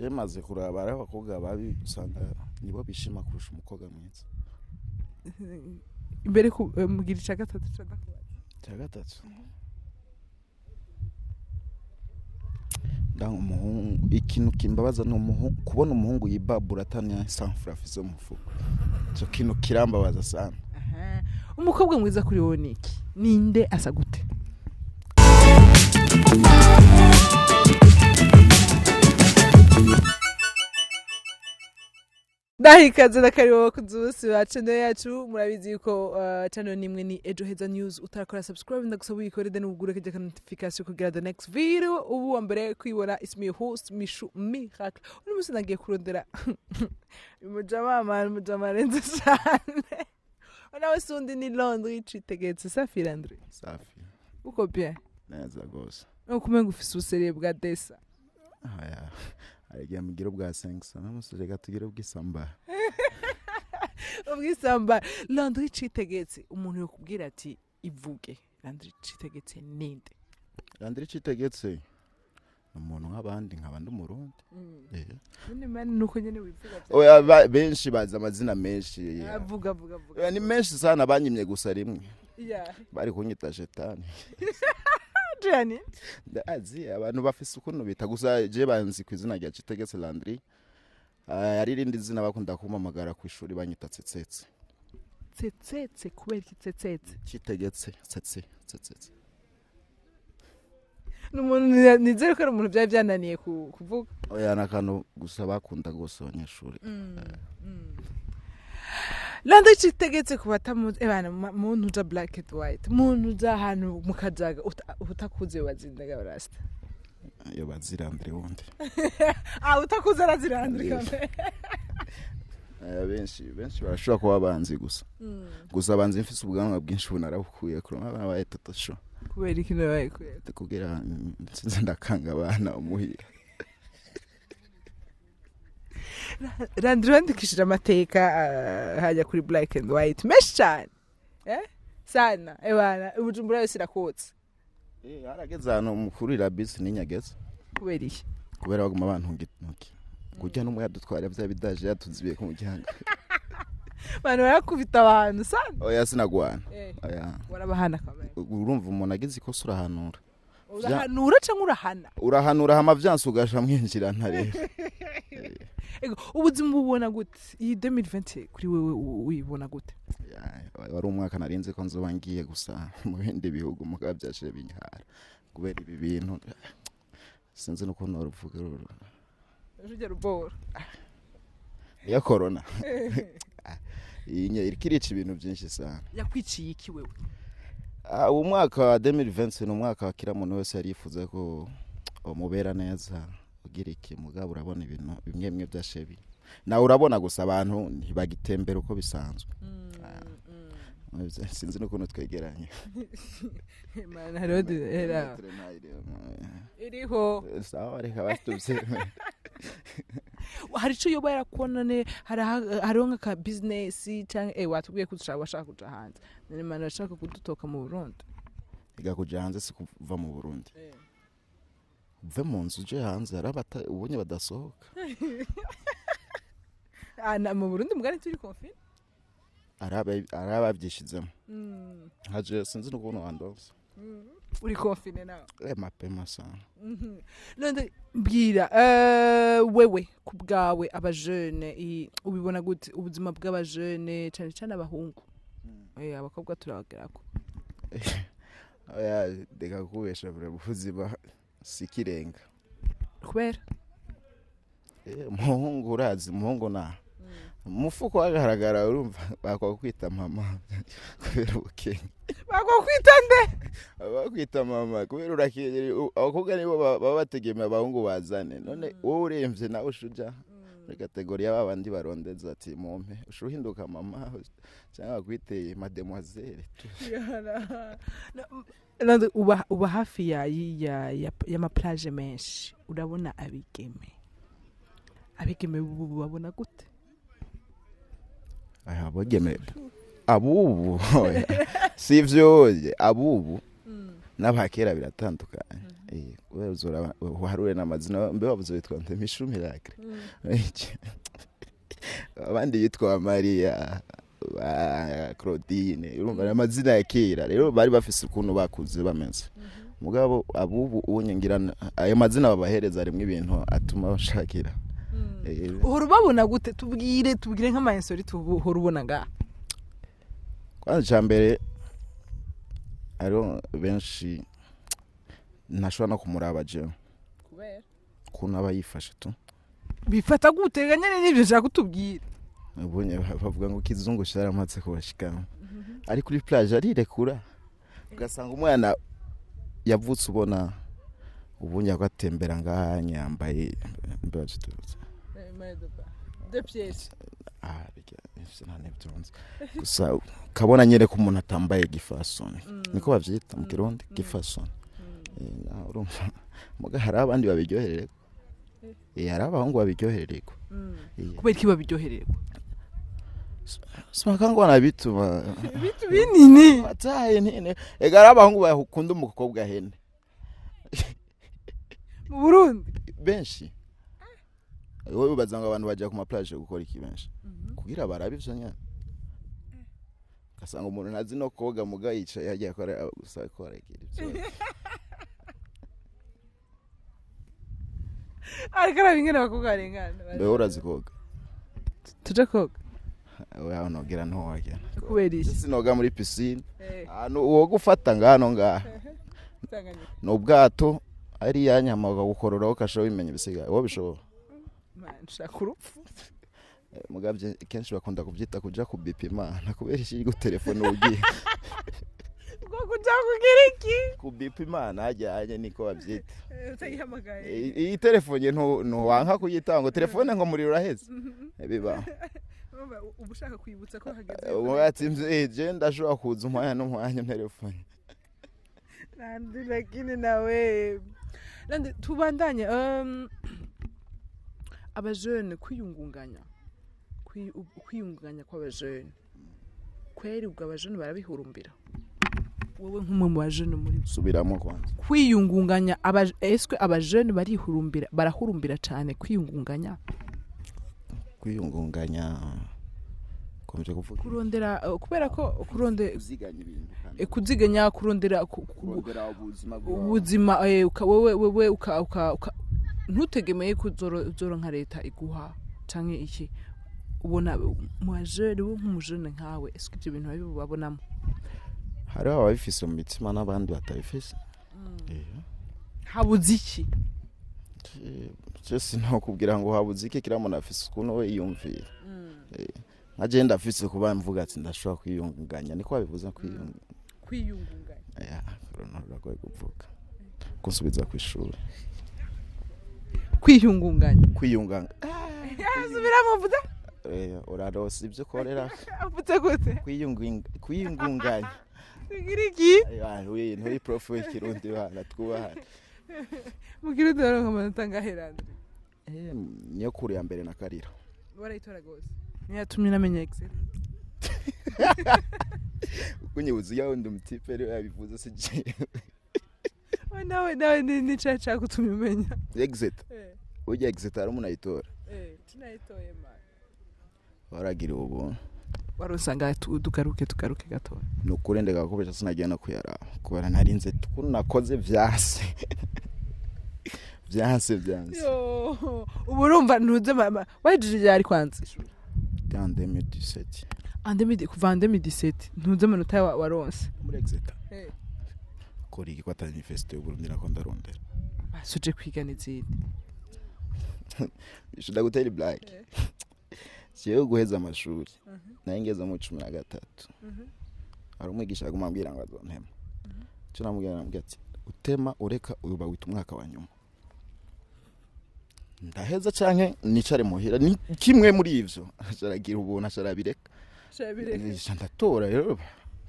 Maze kuraba hariho abakobwa babi usanga nibo bishima kurusha umukobwa mwiza. Imbere ku mugira ica gatatu ca ndakubaza. Cya gatatu, ndanga umuhungu, ikintu kimbabaza ni umuhungu, kubona umuhungu yibabura atanya sanfura afise mu mufuko, ico kintu kirambabaza sana. Aha. Umukobwa mwiza kuri wowe ni iki? Ninde, asa gute? Ndahikaze na karibu bakunzi bose ba channel yacu. Murabizi yuko channel nimwe ni Ejo Heza News. Utarakora subscribe, ndagusaba uyikore, then ugure kajya ka notification kugira the next video ubu wa mbere kwibona. It's me, host Mishu Miracle. Uno munsi nagiye kurondera umujama, man, umujama arenze cyane. Nawe si undi, ni Landry Citegetse. Safi Landry? Safi. Uko bien? Neza gose. Nuko umenga ufise ubuseriye bwa desa. Aya hari igihe mugira ubwa senkisa, namusi reka tugire ubw'isamba. Ubwisamba. Landry Citegetse, umuntu yokubwira ati ivuge Landry Citegetse, ninde? Landry Citegetse ni umuntu nk'abandi, nkaba ndi Umurundi. None man, nuko nyene wivuga? Oya, benshi bazi amazina menshi. Ah, vuga, vuga, vuga. Oya, ni menshi sana, banyimye gusa rimwe. Bari kunyita shetani. Jani. Ndazi abantu bafise ukuntu bita, gusa je banzi ku izina rya Citegetse Landry. Hari irindi zina bakunda kumpamagara ku ishuri, banyita Tsetsetse. Tsetsetse? Kubera iki Tsetsetse? Citegetse Tsetse, Tsetsetse. Ni umuntu nizere ko ari umuntu byari byananiye kuvuga. Oya, ni akantu gusa bakunda gose abanyeshuri. Landry Citegetse, ku batamuzi, ebana muntu uja black and white, muntu uja ahantu mu kajaga utakuze bazindaga barasta. Iyo bazirandire wundi. Ah, utakuze arazirandira. Benshi benshi barashobora kuba banzi gusa, gusa banzi mfise ubwanwa bwinshi, ubu narabukuye kuruma abana baye totosho. Kubera iki nabaye kubera? Kugira nsinze ndakanga abana umuhira. Landry wandikishije amateka hajya kuri black and white menshi cyane, eh sana, ebana Ubujumbura yose irakotse. Harageze ahantu mukurira bisi n'inyageze. Kubera iki? Kubera baguma bantunga intoki kurya n'umwe yadutwara vya bidaje yatuzibiye ku muryango. Abantu barakubita abantu sana? Oya, sinagwana. Oya. Warabahana kamere? Urumva umuntu agize ikosa urahanura. Urahanura cyangwa urahana? Urahanura, hama vyanse ugasha mwinjirana rero. Ego, ubuzima ububona gute iyi 2020 kuri wewe, uyibona gute? Ya, wari umwaka narinzi ko nzoba ngiye gusa mu bindi bihugu, mugabo vyaciye binyara kubera ibi bintu, sinzi n'ukuntu noruvuga ruru. Rujya rubora. Ya corona iyi nye iriko irica ibintu byinshi sana. Yakwiciye iki wewe? Ah, uwo mwaka wa 2020 ni umwaka wa kila muntu wese yari yifuza ko umubera neza, ugira iki, mugabo urabona ibintu bimwe bimwe byashebi nawe urabona gusa abantu ntibagitembera uko bisanzwe. Sinzi n'ukuntu twegeranye. Mana, hariho era iriho. Sawa, reka batuvye. Hari ico yoba yarakubona ne hariho nk'aka business canke watubwiye ko ushaka, washaka kuja hanze. None mana, urashaka kudutoka mu Burundi? Reka, kuja hanze si kuva mu Burundi. Uve mu nzu uje hanze, hari ubonye badasohoka. Ah, mu Burundi mugani turi confiné. Hari abavyishizemo nka jewe, sinzi n'ukuntu wandonse. Uri confiné nawe? Mapema sana. None mbwira, wewe ku bwawe, abajene ubibona gute ubuzima bw'abajene, cane cane abahungu? Abakobwa turabagerako. Oya, reka kubesha bure, ubuzima si ikirenga. Kubera? Umuhungu, urazi umuhungu na umufuko wagaragara, urumva bakwakwita mama kubera ubukene. Bakwita nde? Bakwita mama kubera urakenye. Abakobwa nibo baba bategemeye abahungu bazane. None wowe uremvye, nawe ushuja muri catégorie y'aba bandi barondeza ati mumpe, usha uhinduka mama cyangwa bakwiteye mademoiselle. Nande uba hafi ya y'amaplage menshi, urabona abigeme ubu babona gute? Aya, abigeme abubu, oya, si ivyo, abubu N'abakera biratandukanye. Kubera uzora uharure n'amazina, mbe bavuze bitwa nde? Mishu Miracle, abandi yitwa Maria, ba Claudine. Urumva ni amazina ya kera, rero bari bafise ukuntu bakuze bameze. Mugabo abubu ubonye ngira ayo mazina babahereza arimwo ibintu atuma bashakira. Uhora ubabona gute? Tubwire nk'ama insolite uhora ubona ngaha. Kwanza icya mbere, hariho benshi ntashobora no kumuraba jewe Kubera? ukuntu aba yifashe tu. Bifata gute? Reka nyene nivyo nshaka kutubwira. Ubonye bavuga ngo kizungu cyaramaze kubashikamo, ari kuri plage arirekura, ugasanga umwana yavutse ubona ubundi agatembera ngaha yambaye. Deux pièces. Ah, bijya ivyo nta n'ivyonzi gusa, ukabona nyene ko umuntu atambaye gifasoni, niko bavyita mu Kirundi, gifasoni. Naho urumva muga hari abandi babiryohererwa. Hari abahungu babiryohererwa. Kubera iki babiryohererwa? Simaka ngo bituma Ibitu binini. Bataye nene. Ega hari abahungu bakunda umukobwa hene. Mu Burundi? Benshi. Wowe ubaza ngo abantu baja ku ma plage gukora iki? Benshi kugira barabe ivyo nyene, ugasanga umuntu ntazi no koga, muga yicaye hagiye akora gusa akora ivyo. Ariko araba ingene abakobwa barengana. Mbe urazi koga? Tuje koga. Oya, nogera ntiwogera. Kubera iki? Sinoga muri piscine. Ahantu uwo gufata ngano ngaha Tanganyika. ni ubwato, ariya nyama ukagukorora ukasha wimenya ibisigaye, wowe bishobora. Man, nshaka urupfu. Mugabye kenshi bakunda kubyita kuja kubipa Imana, kubera iki gutelefone ugiye Bwo kuja kugira iki? Kubipa Imana hajyanye niko babyita. Utayihamagaye. Iyi telefone ntuwanka kuyitanga ngo telefone ngo muriro uraheze, bibaho. Urumva uba ushaka kwibutsa ko hageze. Ubu ati je ndashobora kuza umwanya n'umwanya telefone. Nandi, lakini nawe nandi tubandanye. Abajene kwiyungunganya, kwiyungunganya kw'abajene kweri, ubwo abajene barabihurumbira? Wowe nk'umwe mu bajene muri Subiramo kwanza. Kwiyungunganya, eswe abajene barihurumbira, barahurumbira cyane kwiyungunganya? Kwiyungunganya komeje kuvuga. Kurondera, kubera ko kuronde Kuziganya ibintu kandi. Kuziganya, kurondera Kurondera ubuzima bwawe. Ubuzima, wewe ntutegemeye kuzoronka leta iguha canke iki. Ubona mu bajene, wowe nk'umujene nkawe, ese ibyo bintu babibabonamo? Hariho ababifise mu mitima n'abandi batabifise. Habuze iki? Je sinokubwira ngo habuze iki, kiriya muntu afise ukuntu we yiyumvira. Nka je ndafise kuba mvuga ati ndashobora kwiyungunganya, niko babivuze, kwiyungunganya. Kwiyungunganya. Ya, ruragoye kuvuga, kunsubiza ku ishuri. Kwiyungunganya. Kwiyunganga. Subiramo, vuga. Urarosa ibyo ukorera. Avuze gute? Kwiyungunganya. Tugira iki? We nturi prof w'ikirundi bana, twubahane. Mu Kirundi baronka amanota angahe, Landry? Niyo kuru ya mbere na karira. Warayitora gose, niyo yatumye unamenya Excel. Kunyibuza iyo wundi umutipe rero yabivuze, si jewe. We nawe ni cya cyagutumye umenya. Exit ujya exit hari umuntu ayitora. Tunayitoye man. Waragira ubuntu. Wari usanga tugaruke gatoya. Ni ukuri ndeka kubesha, sinagiye no kuyaraba kubera narinze ukuntu nakoze vyanse vyanse vyanse. Yo, ubu urumva ntuze mama wahejeje ryari kwanza ishuri? En 2017. Kuva en 2017 ntuze amanota waronse? Muri exit kora iki ko atari université y'Uburundi nako ndarondera? Basuje kwiga n'izindi. Ndagutera black. Jewe guheza amashuri nari ngeze mu 13, hari umwigisha aguma ambwira ngo azontema. Icyo namubwira, namubwira ati utema ureka uyu bawita umwaka wa nyuma, ndaheza canke nicare muhira, ni kimwe muri ivyo. Asharagira ubuntu, asharabireka. Nisha ndatora rero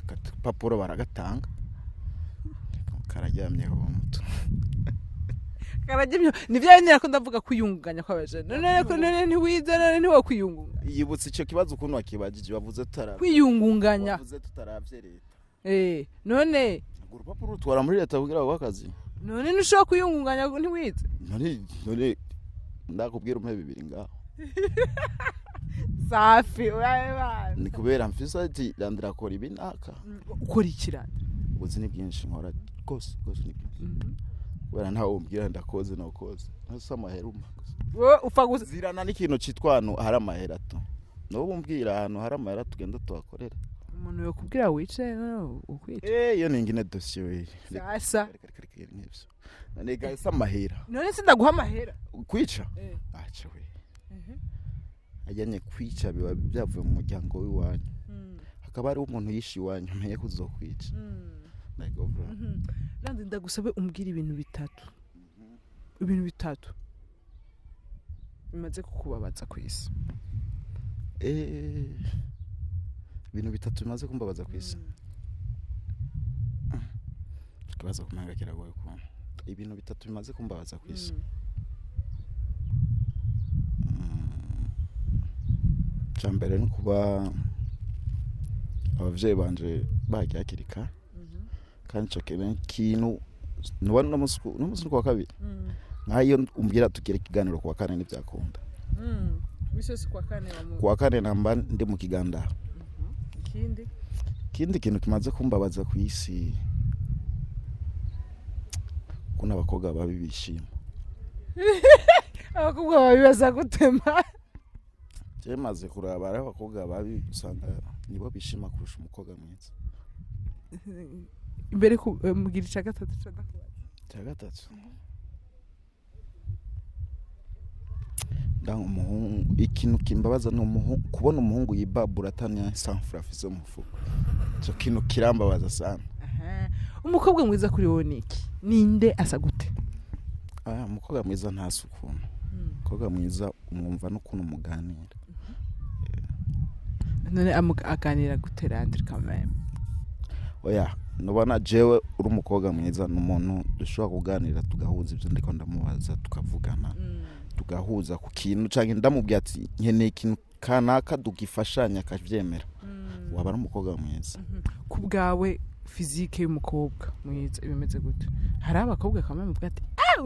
agapapuro baragatanga, kararyamyeho muto. Karajyemyo ni bya bindi nako ndavuga, kwiyungunganya kw'abajene. None ko none ntiwize, none ntiwokwiyungunganya? Yibutse ico kibazo ukuntu wakibajije, wavuze tutaravye. Kwiyungunganya. Wavuze tutaravye leta. None Urwo rupapuro rutwara muri leta kugira baguhe akazi. None ntushobora kwiyungunganya ntiwize? None ndakubwira umpe bibiri ngaho. Safi, urabibana. Ni kubera mfise ati randirakora ibi naka. Ukora iki, Landry? Ubuzi ni bwinshi nkora, rwose rwose ni bwinshi, kubera ntawe umbwira ndakoze nokoze, ntose amahera umpa gusa. Wowe upfa gusa. Zirana n'ikintu citwa ahantu hari amahera tu, n'ubu umbwira ahantu hari amahera tugenda tuhakorera. Umuntu yokubwira wicaye no ukwica. Eh, iyo ni ingine dosiye we. Sasa. Reka, reka, reka, nk'ivyo none gahise amahera. None sindaguha amahera. Kwica aca we ajyanye kwica biba byavuye mu muryango w'iwanyu, hakaba hariho umuntu yishe iwanyu, umenye ko uzokwica. Like, over. Landry, ndagusabe umbwire ibintu bitatu, ibintu bitatu bimaze kukubabaza ku isi. Ibintu bitatu bimaze kumbabaza ku isi? Ikibazo kumanga kiragoye ukuntu. Ibintu bitatu bimaze kumbabaza ku isi, icya mbere ni kuba abavyeyi banje bagiye hakiri kare, kandi ico kintu nuba no munsi ku wa kabiri, nk'ayo umbwira tugire ikiganiro ku wa kane ntibyakunda. Misi yose kuwa kane. Ku wa kane namba ndi mu kigandaro. Ikindi? Ikindi kintu kimaze kumbabaza ku isi, ukuntu abakobwa babi bishima. Abakobwa babibaza gutema. Jewe maze kuraba, hariho abakobwa babi usanga nibo bishima kurusha umukobwa mwiza. Imbere ku mugira ica gatatu ca ndakubaza. Icya gatatu, ndanga umuhungu. Ikintu kimbabaza ni umuhungu, kubona umuhungu yibabura atanya sanfura afise mu mufuko. Ico kintu kirambabaza sana. Aha. Umukobwa mwiza kuri wowe ni iki? Ninde? Asa gute? Aya, umukobwa mwiza ntasi ukuntu. Umukobwa mwiza umwumva n'ukuntu muganira. None aganira gute, Landry kameme? Oya, nubona jewe uri umukobwa mwiza ni umuntu dushobora kuganira tugahuza ibyo ndiko ndamubaza, tukavugana tugahuza ku kintu, canke ndamubwira ati nkeneye ikintu kanaka tugifashanya akavyemera, waba ari umukobwa mwiza. Ku bwawe, physique y'umukobwa mwiza ibimeze gute? Hari abakobwa kameme uvuga ati ah,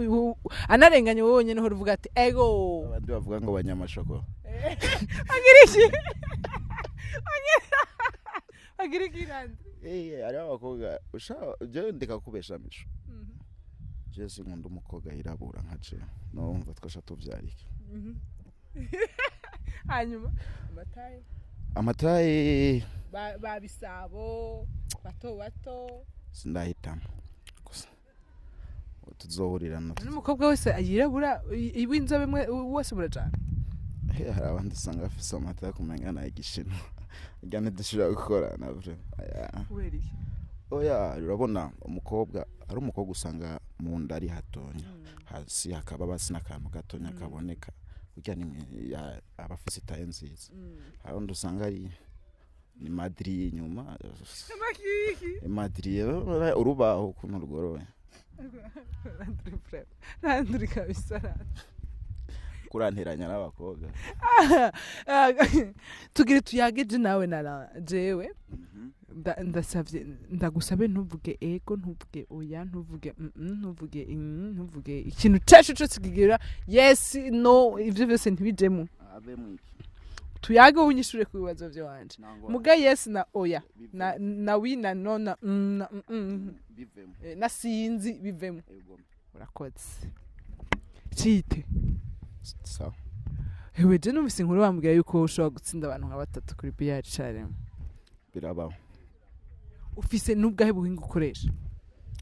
anarenganye wowe wenyine uhora uvuga ati ego. Abandi bavuga ngo banyamashoko. Agira iki? Agira iki, Landry? Eh, hariho abakobwa ushaka jewe ndeka kubesha misho, jewe sinkunda umukobwa yirabura nka jewe, numva twasha tuvyarike. Hanyuma amataye? Amataye? Ba bisabo bato bato. Sindahitamo gusa tuzohurirana. N'umukobwa wese yirabura w'inzobe mwe wese murajana? He, hari abandi usanga bafise amata yo kumenya na igishinwa, irya ntidushobora gukorana vraiment. Aya. Kubera iki? Oya, urabona umukobwa ari umukobwa usanga mu nda ari hatonya, hasi hakaba basi n'akantu gatonya kaboneka, burya ni aba afise itaye nziza. Hari undi usanga ari ni madiri inyuma. Amakiki? Madiri urubaho ukuntu rugoroye. Landry, vraiment, Landry kabisa, Landry. Kuranteranya n'abakobwa. Tugire tuyageje nawe na jewe. Ndasavye ndagusabe ntuvuge ego, ntuvuge oya, ntuvuge ntuvuge ntuvuge ikintu cacu cose kigira yes, no, ivyo vyose ntibijemo. Abe mwiki. Tuyage unyishure ku bibazo vyanje muga yes na oya na oui na no na na Bivemo. Na sinzi bivemo. Ego. Urakoze cite. Sawa. Hewe, je numvise inkuru bambwira yuko ushobora gutsinda abantu nka batatu kuri billard carimwe. Birabaho. Ufise n'ubwahe buhinga ukoresha?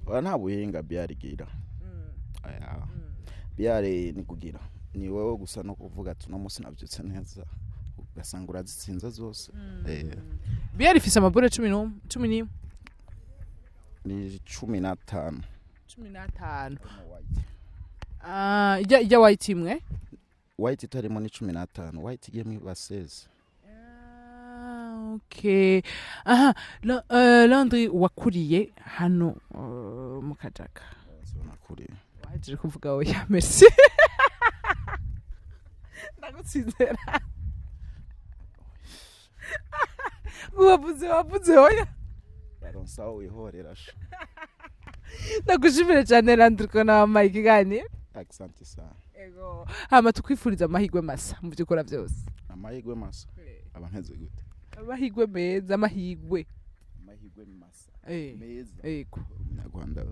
Oya, nta buhinga billard igira. Aya, billard ni kugira ni wowe gusa no kuvuga ati uno munsi nabyutse neza, ugasanga urazitsinze zose. Billard ifise amabure 11, 11? Ni 15. 15. Ah, ijya white imwe? White itarimo ni 15, white igiyemo iba 16. Ah, okay. Aha, Landry, wakuriye hano mu Kajaga? Nakuriye. Wahejeje kuvuga oya, merci, ndagutsinzera. Wavuze oya. Baronsa aho wihorera sha. Ndagushimire cyane Landry ko nawe wampaye ikiganiro. Asante sana. Ego, hama tukwifuriza amahirwe masa mu byo ukora byose. Amahirwe masa? Aba mpeze gute? Amahirwe meza, amahirwe. Amahirwe masa? Meza? Ego. Umunyarwanda,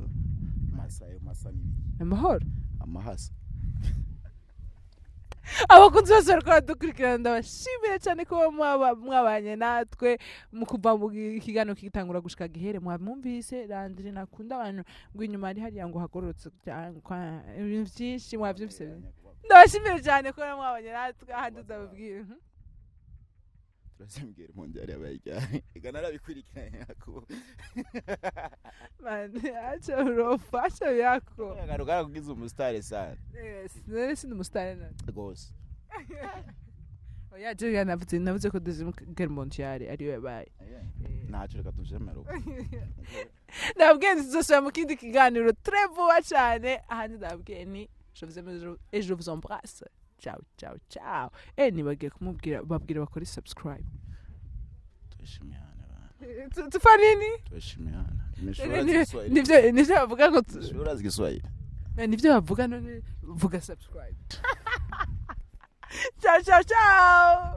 masa, ayo masa ni ibiki? Amahoro. Amahasa. Abakunzi bose bariko baradukurikirana, ndabashimire cyane kuba mwabanye natwe mu kuva mu kiganiro kigitangura gushika gihere. Mwamwumvise Landry nakunda abantu ngo inyuma ari hariya ngo hagororotse cyane, ibintu byinshi mwabyumvise. Ndabashimire cyane kuba mwabanye natwe ahandi uzababwira. Turazembwira mondial yabaye ryari? Ega narabikurikiranye ako. Man, acha urofa, acha yako. Akantu karakugize umusitari sana. Yes, none sindi umusitari none? Rwose. Oya, je navuze ko deuxième guerre mondiale ariyo yabaye. Ntacyo, reka tuvyemere uko. Ndababwiye nti tuzosubira mu kindi kiganiro très vuba cyane. Ahandi ndababwiye ni je vous aime et je vous embrasse. Ciao ciao ciao. Nibagiye kumubwira, babwira bakore subscribe. Tuheshimiane bana. Tufa nini? Tuheshimiane. Imeshura Kiswahili. Nivyo bavuga ngo Imeshura Kiswahili. Nivyo bavuga none, vuga subscribe. Ciao ciao ciao.